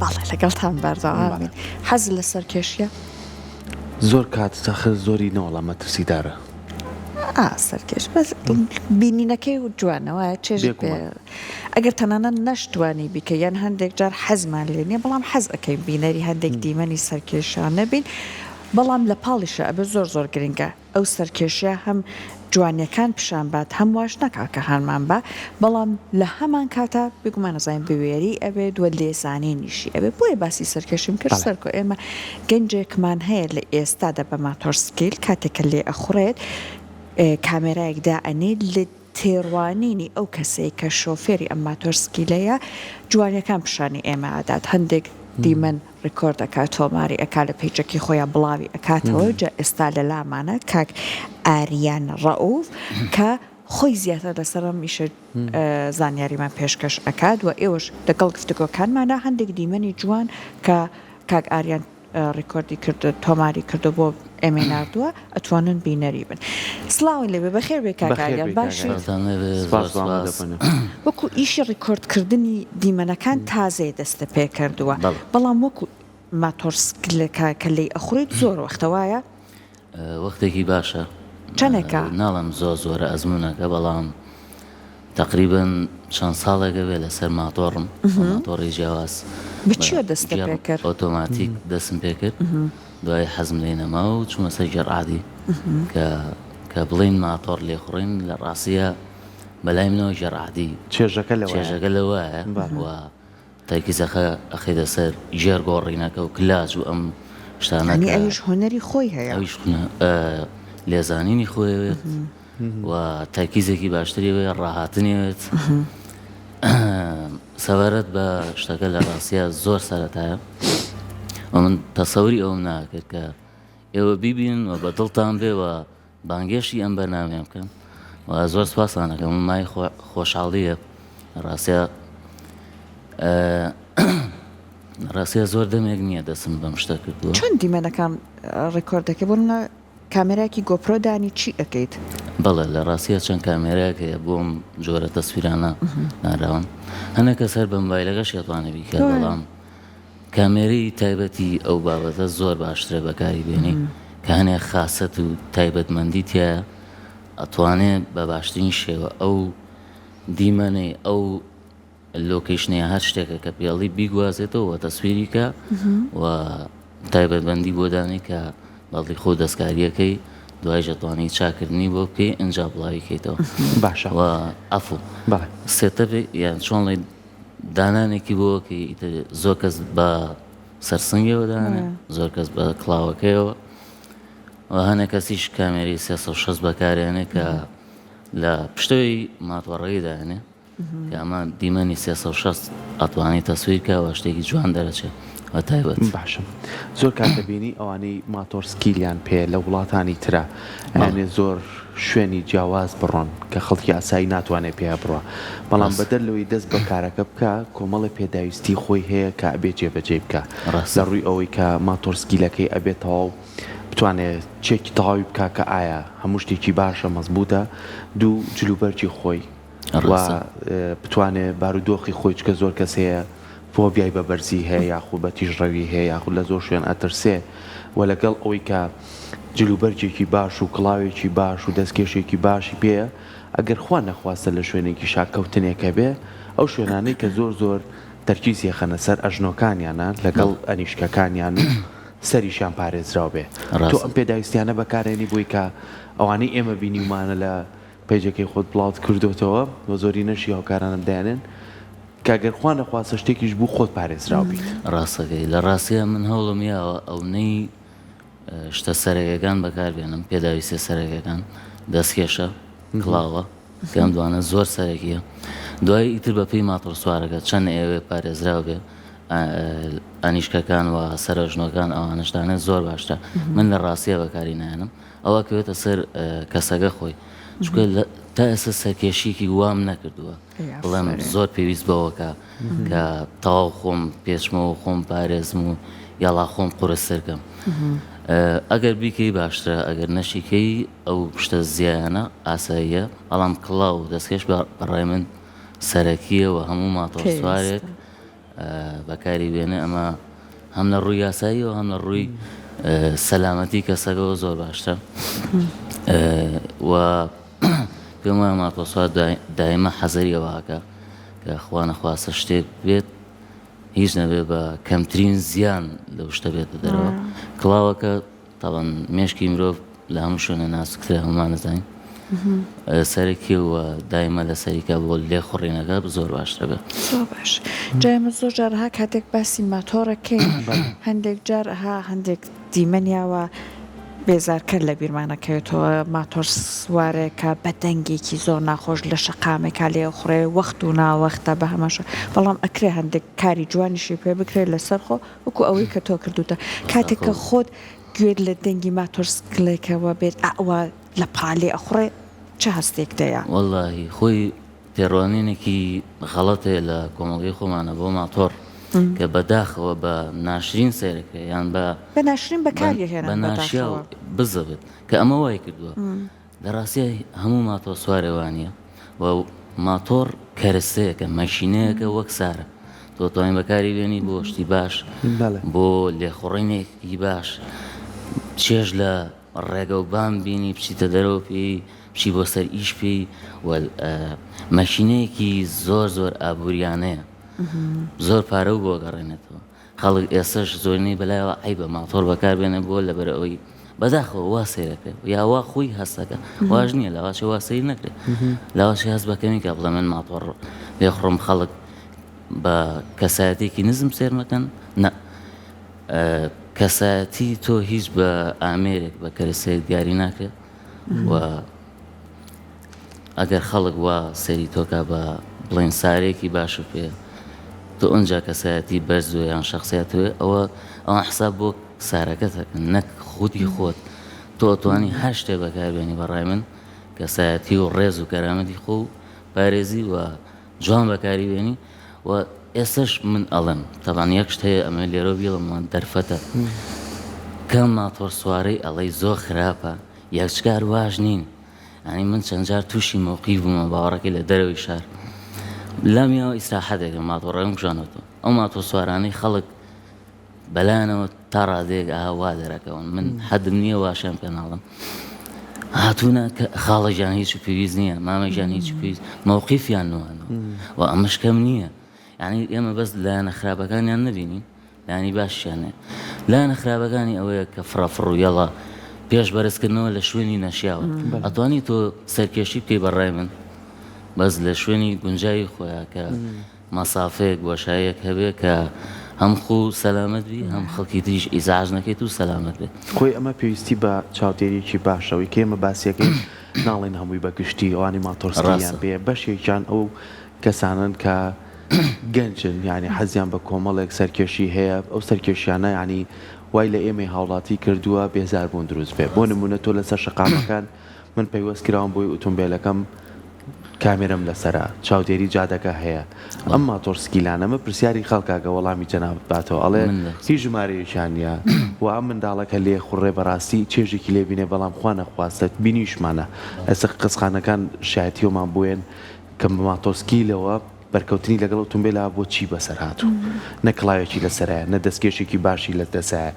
بەڵێ لەگەڵتان بەردەوامین. حەز لە سەرکێشیە؟ زۆر کات سەخت زۆری نەوەڵا مەترسیدارە. ئا سەرکێش بەس بینینەکەی و جوانە وایە چێژت پێ ئەگەر تەنانەت نەشتوانی بیکەی یان هەندێک جار حەزمان لێ نیە بەڵام حەز ئەکەین بینەری هەندێک دیمەنی سەرکێشانە بین بەڵام لە پاڵیشا ئەبێ زۆر زۆر گرنگە ئەو سەرکێشیە هەم جوانیەکان پیشان بات هەم واش نەکا کە هانمان با بەڵام لە هەمان کاتا بێگومان ئەزانین بوێری ئەبێت و لێزانینیشی ئەبێت بۆیە باسی سەرکێشیم کرد سەرکۆ ئێمە گەنجێکمان هەیە لە ئێستادا بە ماتۆرسکیل کاتێک کە لێ ئەخوڕێت کامێرایەک دائەنێ لە تێڕوانینی ئەو کەسەی کە شۆفێری ئەم ماتۆرسکیلەیە جوانیەکان پیشانی ئێمە ئەدات هەندێک دیمەن ڕیکۆرد ئەکات تۆماری ئەکا لە پەیجەکەی خۆیا بڵاوی ئەکاتەوە جا ئێستا لە لامانە کاک ئاریان ڕەئوف کە خۆی زیاتر لەسەر ئەم ئیشە زانیاریمان پێشکەش ئەکات و ئێوەش لەگەڵ گفتوگۆکانماندا هەندێک دیمەنی جوان کە کاک ئاریان ڕیکۆردی کرد تۆماری کردو بۆ ئێمەی ناردووە ئەتوانن بینەری بن. سڵاون لێبێ بەخێر بێی کاک ئاریان باشیت؟ وەکو ئیشی ڕیکۆرد کردنی دیمەنەکان تازەیە دەستت پێ کردووە بەڵام وەکو ماتۆرسکلەکە کە لێی ئەخوڕیت زۆر وەختە وایە؟ وەختێکی باشە چەنێکە؟ ناڵێم زۆر زۆرە ئەزموونەکە بەڵام تەقریبەن چەند ساڵێکە بێ لەسەر ماتۆڕم ماتۆڕی جیاواز بە چیەوە دەستت پێ کرد؟ ئۆتۆماتیک دەستم پێ کرد دوای حەزم لێی نەما و چوومە سەر گێڕ عادی کە کە بڵێین ماتۆڕ لێخوڕین لە ڕاستیە بەلای منەوە گێڕ عادی چێژەکە لەوەیە چێژەکە لەوەیە و تەرکیزەکە ئەخەیتە سەر گێڕ گۆڕینەکە و کلاج و ئەم شتانە یانی ئەویش هونەری خۆی هەیە. ئەویش لێزانینی خۆی ئەوێت و تەرکیزێکی باشتری ئەوێت ڕاهاتنی ئەوێت. سەبارەت بە شتەکە لە ڕاستیا زۆر سەرەتایە و من تەسەوری ئەوم ناکرد کە ئێوە بیبینن و بە دڵتان بێ و بانگێشتی ئەم بەرنامەیە بکەن و زۆر سپاستان ئەکەم من مای خۆشحاڵیە ڕاستە ڕاستە زۆر دەمێک نییە دەستم بەم شتە کردووە. چۆن دیمەنەکان ڕیکۆرد دەکەی بۆ نمونە کامێرایەکی گۆپرۆ دانی چی ئەکەیت؟ بەڵێ لە ڕاستیا چەند کامێرایەک هەیە بۆ ئەم جۆرە تەسویرانە ناراون هەنێک کەس هەر بە مۆبایلەکەشی ئەتوانێ بیکات بەڵام کامێرەی تایبەتی ئەو بابەتە زۆر باشترە بەکاری بێنی کە هەنێ خاسەت و تایبەتمەندی تیایە ئەتوانێ بە باشترین شێوە ئەو دیمەنەی ئەو location ە یا هەر شتێکە کە پێڵی بیگوازێتەوە و تەسویری کە و تایبەتمەندی بۆ دانێ کە بەڵی خۆ دەستکاریەکەی دوایش ئەتوانی چاکردنی بۆ بکەی ئینجا بڵاوی کەیتەوە باشە و عەفو بەڵێ setup ێک یان چۆن ڵێ دانانێکی بۆ کەی ئیتر زۆر کەس بە سەرسنگەوە دانێ زۆر کەس بە کڵاوەکەیەوە و هەنێک کەسیش کامێری 360 بەکارێنێ کە لە پشتەوەی ماتۆڕەکەی دانێ کە ئەمە دیمەنی 360 ئەتوانی تەسویر کە و شتێکی جوان دەرەچێ بە تایبەت. باشە زۆر کات دەبینی ئەوانەی ماتۆرسکیلیان پێیە لە وڵاتانی ترا ئەیانێ زۆر شوێنی جیاواز بڕۆن کە خەڵکی ئاسایی ناتوانێ پێیا بڕوا بەڵام بەدەر لەوەی دەست بە کارەکە بکا کۆمەڵێ پێداویستی خۆی هەیە کە ئەبێ جێبەجێی بکا لە ڕووی ئەوەی کە ماتۆرسکیلەکەی ئەبێ تەواو بتوانێ چێکی تەواوی بکا کە ئایا هەموو شتێکی باشە مەزبووتە دوو جلوبەرگی خۆی و بتوانێ بارودۆخی خۆی چکە زۆر کەس هەیە فۆبیای بە بەرزی هەیە یاخود بە تیژڕەوی هەیە یاخود لە زۆر شوێن ئەترسێ و لەگەڵ ئەوەی کە جلوبەرگێکی باش و کڵاوێکی باش و دەستکێشێکی باشی پێیە ئەگەر خوا نەخواستە لە شوێنێکیشا کەوتنێک هەبێ ئەو شوێنانەی کە زۆر زۆر تەرکیز یەخەنە سەر ئەژنۆکانیانە لەگەڵ ئەنیشکەکانیان و سەریشیان پارێزراو بێ تۆ ئەم پێداویستیانە بەکارێنی بۆی کە ئەوانەی ئێمە بینیومانە لە پەیجەکەی خۆت بڵاوت کردۆتەوە و زۆرینەشی هاوکارانم دەیانێن کە گەر خوا نەخواستە شتێکیش بوو خۆت پارێزراو بیت. ڕاستەکەی لە ڕاستیا من هەوڵم یاوە ئەونەی شتە سەرەکەکان بەکار بێنم پێداویستیە سەرەکەکان دەستکێشە کڵاوە کە ئەم دوانە زۆر سەرەکیە دوای ئیتر بە پێی ماتۆڕسوارەکە چەند ئەیەوێ پارێزراو بێ ئەنیشکەکان و سەرەژنۆکان ئەوانەشتانە زۆر باشترە من لە ڕاستیە بەکاری نایەنم ئەوە ئەکەوێتە سەر کەسەکە خۆی چونکە تا ئێستا سەرکێشیەکی وام نەکردووە بڵێم زۆر پێویست بەوەکە کە تەواو خۆم پێچمەوە خۆم پارێزم و یاڵا خۆم قورستر کەم ئەگەر بیکەی باشترە ئەگەر نەشیکەی ئەو شتە زیانە ئاساییە بەڵام کڵاو و دەستکێش بەڕای من سەرەکیە و هەموو ماتۆڕسوارێک. بەکاری بێنێ ئەمە هەم لە ڕووی یاساییەوە هەم لە ڕووی سەلامەتی کەسەکەەوە زۆر باشترە و پێم وایە ماتۆسوار دایمە حەزەری ئەوەکە کە خوا نەخواستە شتێک بێت هیچ نەبێ بە کەمترین زیان لەو شتە بێتە دەرەوە کڵاوەکە تاوان مێشکی مرۆڤ لە هەموو شوێنە ناسکترە هەموومان دەزانین سەرەکی و دایمە لە سەریکە بۆ لێخوڕینەکە زۆر باشترە بێت. زۆر باش جا ئێمە زۆر جار ها کاتێک باسی ماتۆڕەکەین هەندێک جار ها هەندێک دیمەن یاوە بێزارکەر لە بیرمان ئەکەوێتەوە ماتۆر سوارێکە بە دەنگێکی زۆر ناخۆش لە شەقامێکا لێ ئەخوڕێ وەخت و ناوەختە بە هەمان شێوە بەڵام ئەکرێ هەندێک کاری جوانیشی پێ بکرێت لەسەر خۆ وەکو ئەوەی کە تۆ کردوتە کاتێک کە خۆت گوێت لە دەنگی ماتۆرسکلێکەوە بێت ئەوە لە پڕا لێ ئەخوڕێ چ هەستێک دەیە؟ وەڵاهی خۆی تێڕوانینێکی غەڵەت هەیە لە کۆمەڵگەی خۆمانە بۆ ماتۆڕ کە بە داخەوە بە ناشرین سەیرەکرێ یان بە بە ناشرین بەکاری هێنن بە ناشیاو بزەبت کە ئەمە وای کردووە لە ڕاستیا هەموو ماتۆڕ سوارێ وانیە و ماتۆڕ کەرستەیەکە مەشینەیەکە وەک سارە تۆ توانین بەکاری بێنی بۆ شتی باش بۆ لێخوڕینێکی باش چێژ لە ڕێگەوبان بینی بچیتە دەرەوە پێی بچی بۆ سەر ئیش پێی و مەکینەیەکی زۆر زۆر ئابووریانەیە زۆر پارە و بۆ گەڕێنێتەوە خەڵک ئێستاش زۆرینەی بەلایەوە عەیبە ماتۆڕ بەکار بێنێ بۆ لەبەر ئەوەی بەداخەوە وا سەیرەکرێ یا وا خۆی هەستەکە واش نییە لەواچێ وا سەیر نەکرێت لەواچێ هەست بە کەمی کە بڵێ من ماتۆڕ لێخوڕم خەڵک بە کەسایەتێکی نزم سێر مەکەن نە کەسایەتی تۆ هیچ بە ئامێرێک بە کەرەسەیەک دیاری ناکرێت و ئەگەر خەڵک وا سەیری تۆ کا بە بڵێن سارێکی باشت پێ تۆ ئەنجا کەسایەتی بەرز و یان شخصیت وێ ئەوە ئەوان حساب بۆ سارەکەت ئەکەن نەک خودی خۆت تۆ ئەتوانی هەر شتێ بەکاربێنی بەڕای من کەسایەتی و ڕێز و کەرامەتی خۆ و پارێزی و جوان بەکاری بێنی و ئێستش من ئەڵێم تەبان یەک شت هەیە ئەمە لێرە بیڵم دەرفەتە کەم ماتۆر سوارەی ئەڵێی زۆر خراپە یەکجار واش نین یانی من چەند جار تووشی مەوقیف بوومە باوەڕەکەی لە دەرەوەی شار لام یاوە ئیسراحەت دەکەم ماتۆڕەکەم کوژانەوەتەوە ئەو ماتۆ سوارانەی خەڵک بەلایانەوە تا ڕادەیەک ئاها وا دەرەکەون من حەدم نییە واشیان پێ ناڵم هاتوونە کە خاڵە گیان هیچ پێویست نییە مامە گیان هیچ پێویست مەوقیفیان نوانەوە و ئەمەش کەم نییە یعنی ئێمە بەس لایەنە خراپەکانیان نبینین لایەنی باشیان هەیە. لایەنە خراپەکانی ئەوەیە کە فڕەفڕ و یەڵا پێش بەرزکردنەوە لە شوێنی نەشیاوە. ئەتوانی تۆ سەرکێشی بکەی بە ڕای من بەس لە شوێنی گونجاوی خۆیا کە مەسافەیەک بۆشاییەک هەبێ کە هەم خۆو سەلامەت بی هەم خەڵکی تریش ئیزعاج نەکەیت و سەلامەت بێت. خۆی ئەمە پێویستی بە چاودێریەکی باشە ئەوەی کە ئێمە باسیەکەین ناڵێین هەمووی بە گشتی ئەوانەی ماتۆرسکیلیان ڕاستە. پێیە بەشێکیان ئەو کەسانەن کە گەنجن یانی حەزیان بە کۆمەڵێک سەرکێشی هەیە ئەو سەرکێشیانە یانی وای لە ئێمەی هاوڵاتی کردووە بێزار بوون دروست بێ بۆ نمونە تۆ لەسەر شەقامەکان من پەیوەست کراوم بۆی ئوتومبێلەکەم کامێرەم لەسەرە چاودێری جادەکە هەیە ئەم ماتۆر سکیلانە من پرسیاری خەڵکە گە وەڵامی جەنابت باتەوە ئەڵێ هیچ ژمارەیەکیان نییە و ئەم منداڵە کە لێ خوڕێ بەڕاستی چێژێکی لێ بینێ بەڵام خوا نەخواستە بینیشمانە ئێستا قەزخانەکان شایەتیەوەمان بۆیەن کە بە ماتۆرسکیلەوە بەرکەوتنی لەگەڵ ئوتومبێلا بۆ چی بەسەر هاتوو؟ نە کڵاوێکی لەسەرایە، نە دەستکێشێکی باشی لە دەسایە،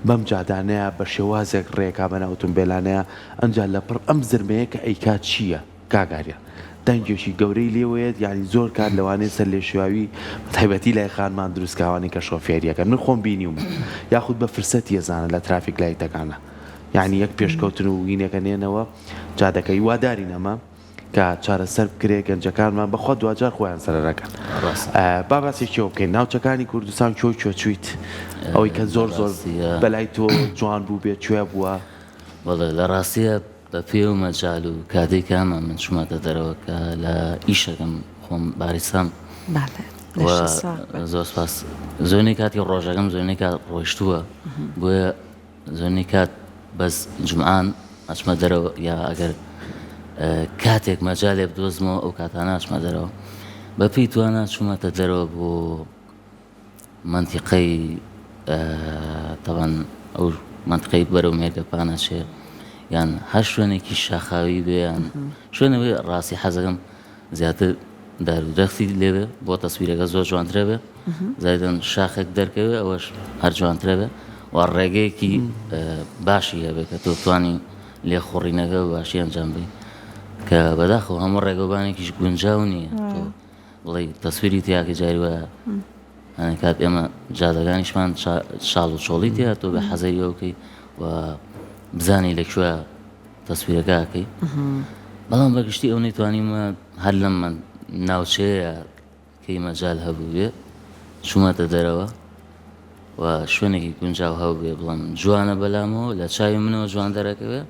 بەم جادانەیا بە شێوازێک ڕێکا بەناو ئوتومبێلانەیا، ئەنجا لەپڕ ئەم زرمەیە کە ئەیکا چییە کاک ئاریان؟ دەنگێکی گەورەی لێوەیەت یانی زۆر کات لەوانەیە سەرلێشێواوی بە تایبەتی لای خانمان دروست کا ئەوانەی کە شۆفێریەکەن من خۆم بینیومە یاخود بە فرسەتی ئەزانن لە ترافیک لایتەکانا یانی یەک پێشکەوتن و هینێکە نێنەوە جادەکە هیوادارین ئەمە کە چارەسەر بکرێ گەنجەکانمان بەخوا دواجار خۆیان زەرەرەکەن با باسێکی ئەوە بکەین ناوچەکانی کوردستان کوێ کوێ چویت ئەوەی کە زۆر زۆر بەلای تۆ جوان بوو بێ کوێ بووە؟ بەڵێ لە ڕاستیە بە پێ و مەجال و کاتێک کامە من چوومەتە دەرەوە کە لە ئیشەکەم خۆم باریسام زۆر سپاس زۆرینەی کاتی ڕۆژەکەم زۆرینەی کات ڕۆیشتووە بۆیە زۆرینەی کات بەس جومعان ئەچمە دەرەوە یا ئەگەر کاتێک مەجالێ بدۆزمەوە ئەو کاتانە ئەچمە دەرەوە بە پێی توانا چوومەتە دەرەوە بۆ مەنتیقەی تەوان ئەو مەنتقەی بەرەو مێرگەپان ئەچێ یان هەر شوێنێکی شاخاوی بێ یان شوێنەوەی ڕاستی حەزەکەم زیاتر. دار و درەختی لێبێ بۆ تەسویرەکە زۆر جوانترە بێ زایدن شاخێک دەرکەوێ ئەوەش هەر جوانترە بێ و ڕێگەیەکی باشی هەبێ کە تۆ توانی لێخوڕینەکە باشی ئەنجام بی کە بەداخەوە هەموو ڕێگەوبانێکیش گونجاو نییە تۆ بڵێ تەسویری تیاکە جاری وایە هەنێک کات ئێمە جادەکانیشمان شاڵ و چۆڵی تیا تۆ بە حەزەری ئەوکەی و بزانی لە کوێ تەسویرەکە ئەکەی بەڵام بەگشتی ئەو نەیتوانیمە هەر لەم ناوچەیە کەی مەجال هەبووبێ چوومەتە دەرەوە و شوێنێکی گونجاو هەبووبێ بڵێم جوانە بەلامەوە لە چاوی منەوە جوان دەرەکەوێ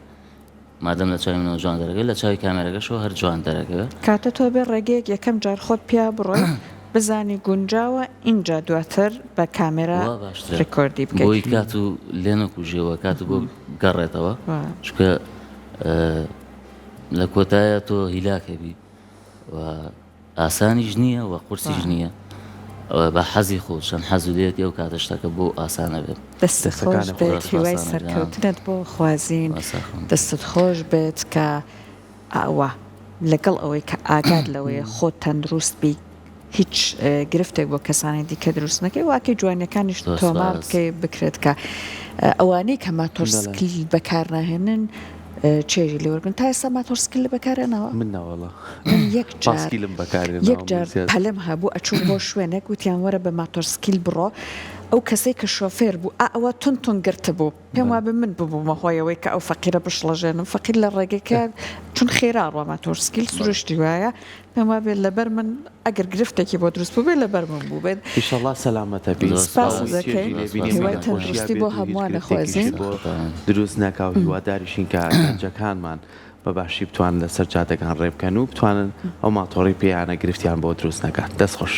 مادەم لە چاوی منەوە جوان دەرەکەوێ لە چاوی کامێرەکەشەوە هەر جوان دەرەکەوێ. کاتە تۆ بێ ڕێگەیەک یەکەم جار خۆت پیا بڕۆی بزانی گونجاوە ئینجا دواتر بە کامێرا وا باشترە ڕیکۆردی بکەی. بۆی کات و لێ نەکوژێ و کات و بۆ بگەڕێتەوە چونکە لە کۆتایە تۆ هیلاکەبی و ئاسانیش نییە و قورسیش نییە بە حەزی خۆ چەند حەز و لێتی ئەو کاتە شتەکە بۆ ئاسانە بێت. دەستت خۆش بێت هیوای سەرکەوتنت بۆ خوازین دەستت خۆش بێت کە ئەوە لەگەڵ ئەوەی کە ئاگات لەوەیە خۆت تەندروست بی هیچ گرفتێک بۆ کەسانی دیکە دروست نەکەی واکەی جوانیەکانیش تۆمار بکەی بکرێت کە ئەوانەی کە ماتۆرسکیل بەکارناهێنن چێژی لێوەرگن تا ئێستا ماتۆرسکیل بەکارێنەوە من ناوەڵا من یەک جار پاسکیلم بەکارێنەوە یەک جار پەلم هەبوو ئەچووم بۆ شوێنێک وتیان وەرە بە ماتۆرسکیل بڕۆ ئەو کەسەی کە شۆفێر بوو ئا ئەوە تون تون گرتبوو پێم وابێ من ببوومە هۆی ئەوەی کە ئەو فەقیرە بشڵەژێنم فەقیر لە ڕێگەکە چون خێرا ڕوا ماتۆرسکیل سروشتی وایە پێم وابێ لەبەر من ئەگەر گرفتێکی بۆ دروست بووبێ لەبەر من بووبێت. ئیشەڵا سەلامەتە بی سپاست دەکەین هیوای تەندروستی بۆ هەمووان ئەخوازین. دروست نەکا و هیواداریشین کە گەنجەکانمان بە باشی بتوانن لەسەر جادەکان ڕێ بکەن و بتوانن ئەو ماتۆڕەی پێیانە گرفتیان بۆ دروست نەکات. دەست خۆش.